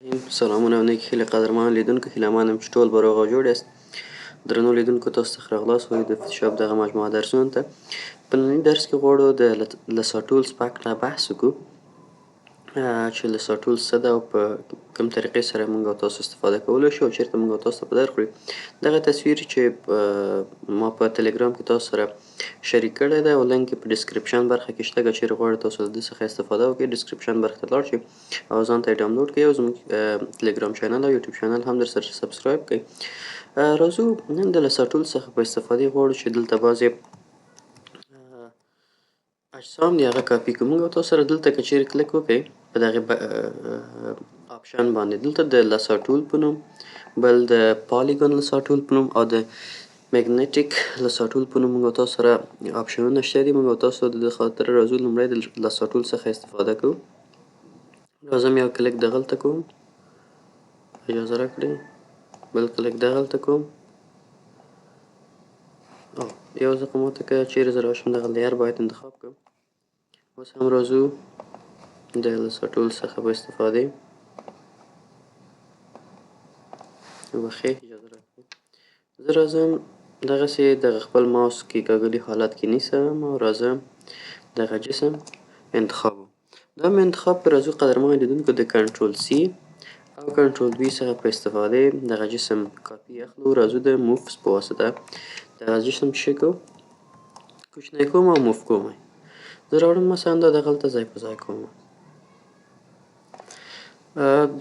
سلامونه او نیکې هیلې قدرمنو لیدونکو، هیله من یم چې ټول به روغ او جوړ یاست. درنو لیدونکو، تاسو ته ښه راغلاست وایو د فتوشاپ دغه مجموعه درسونو ته. په نني درس کې غواړو د lasso tools په هکله بحث وکړو چې lasso tools څه ده او په کوم طریقې سره موږ او تاسو استفاده کولی شو او چېرته موږ او تاسو ته په درد خوري. دغه تصویر چې ما په تلګرام کې تاسو سره شریک کړی دی او لینک یې په description برخه کې شته، که چېرې غواړئ تاسو له ده څخه استفاده وکړئ description برخې ته لاړ شئ او ځان ته یې ډاونلوډ کړئ او زموږ تلګرام channel او یوټیوب channel هم درسره subscribe کړئ. راځو نن د lasso tool څخه په استفادې غواړو چې دلته بعضې اجسام دي هغه کاپي کړو. موږ او تاسو سره دلته که چېرې کلیک وکړئ په دغې option باندې، دلته د lasso tool په نوم، بل د polygon lasso tool په نوم او د magnetic lasso tool په نوم موږ او تاسو سره option ونه شته دي. موږ او تاسو د دې خاطره راځو لومړی د lasso tool څخه استفاده کوو. راځم یو کلیک دغلته کوم، اجازه راکړئ، بل کلیک دغلته کوم. یو ځل خو ماته که چېرې زه راشم دغه layer باید انتخاب کړم. اوس هم راځو د lasso tool څخه په استفادې، وبخښئ اجازه راکړئ، زه راځم دغسې دغه خپل ماوس کې کاږلي حالت کې نیسم او راځم دغه جسم انتخابوم. دا مې انتخاب کړ. راځو قدرمنو لیدونکو د control C او control V څخه په استفادې دغه جسم کاپي اخلو. راځو د move په واسطه دغه جسم څه شی کوو، کوچنی کوم او move کوم یې. زه راوړم مثلا دا دغلته ځای په ځای کوم.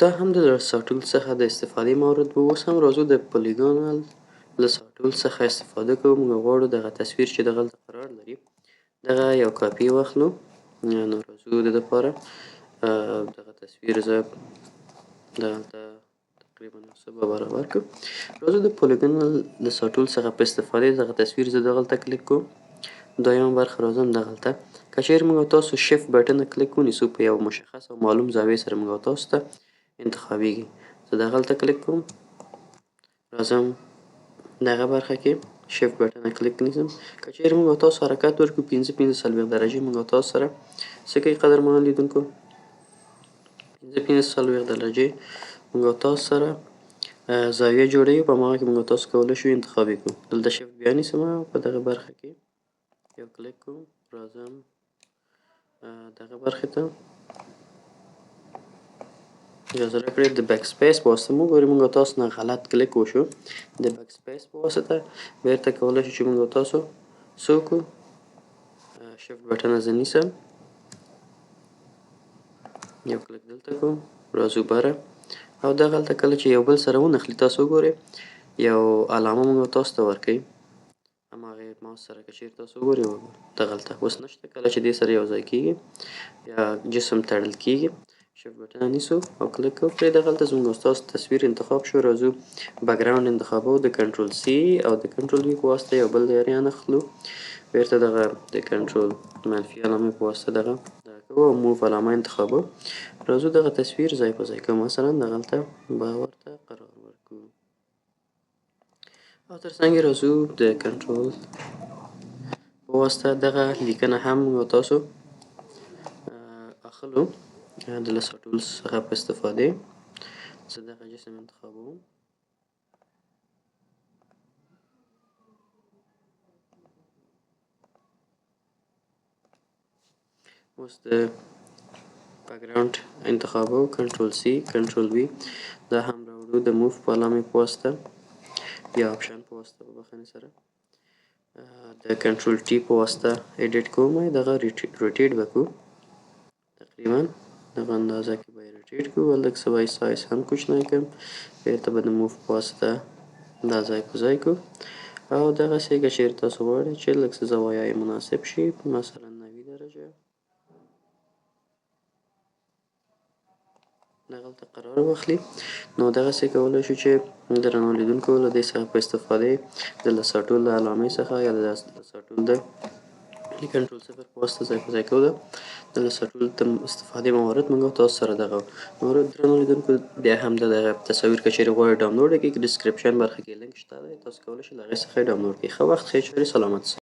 دا هم د lasso tool څخه د استفادې مورد و. اوس هم راځو د polygonal lasso tool څخه استفاده کوو. موږ غواړو دغه تصویر چې دغلته قرار لري دغه یو کاپي واخلو. نو راځو د دپاره دغه تصویر زه دغلته تقریبا یو څه به برابر کړم. راځو د polygonal lasso tool څخه په استفادې دغه تصویر زه دغلته کلیک کوم. دویمه برخه راځم دغلته، که چېرې موږ او تاسو shift button کلیک ونیسو په یو مشخص او معلوم زاویې سره موږ او تاسو ته انتخابیږي. زه دغلته کلیک کوم، راځم دغه برخه کې shift button کلیک نیسم. که چېرې موږ او تاسو حرکت ورکړو پنځه پنځه څلوېښت درجې موږ او تاسو سره څه کوي قدرمنو لیدونکو، پنځه پنځه څلوېښت درجې موږ او تاسو سره زاویه جوړوي. په هماغه کې موږ او تاسو کولی شو انتخاب یې کړو. دلته shift بیا نیسم او په دغه برخه کې یو کلیک کوم، راځم دغه برخې ته. اجازه راکړئ د backspace په واسطه مو ګورئ موږ او تاسو نه غلط کلیک وشو. د backspace په واسطه بېرته کولی شو چې موږ او تاسو څه وکړو، shift button زه نیسم، یو کلیک دلته کوم، راځو بره او دغلته کله چې یو بل سره ونښلي تاسو وګورئ یو علامه موږ او تاسو ته ورکوي. هماغې ماوس سره که چېرې تاسو وګورئ دغلته اوس نشته، کله چې دې سره یو ځای کېږي یا جسم تړل کېږي shift button نیسو او کلیک کوو پرې دغلته زموږ او ستاسو تصویر انتخاب شو. راځو background انتخابوو د control C او د control V په واسطه یو بل layer یې اخلو، بېرته دغه د کنټرول منفي علامې په واسطه دغه کوو او move علامه انتخابوو. راځو دغه تصویر ځای په ځای کوو، مثلا دغلته به ورته قرار ورکړو او تر څنګ یې راځو د کنټرول په واسطه دغه لیکنه هم موږ او تاسو اخلو د lasso tools څخه په استفادې. زه دغه جسم انتخابوم، اوس د background انتخابوو، control C control V، دا هم راوړو د move په علامې په واسطه یا option په واسطه په بخښنې سره د control T په واسطه edit کوم، دغه rotate به کوو تقریبا دغه اندازه کې به یې rotate کړو، لږ څه به یې سایز هم کوچنی کړم، بېرته به د move په واسطه دا ځای په ځای کړو او دغسې که چېرې تاسو غواړئ چې لږ څه زوایا یې مناسب شي، مثلا 90 درجه دغلته قرار واخلي. نو دغسې کولی شو چې درنو لیدونکو له دې څخه په استفادې د lasso tool له علامې څخه یا د lasso tool د کنټرول صفر په واسطه ځای په ځای کوو. د lasso tool د استفادې موارد موږ تاسو سره دغه نور درنو لیدونکو بیا هم دغه تصاویر که چېرې غواړئ ډاونلوډ کړئ، description برخه کې لینک شته دی، تاسو کولی شئ له هغې څخه یې ډاونلوډ کړئ. ښه وخت، ښې چارې، سلامت اوسئ.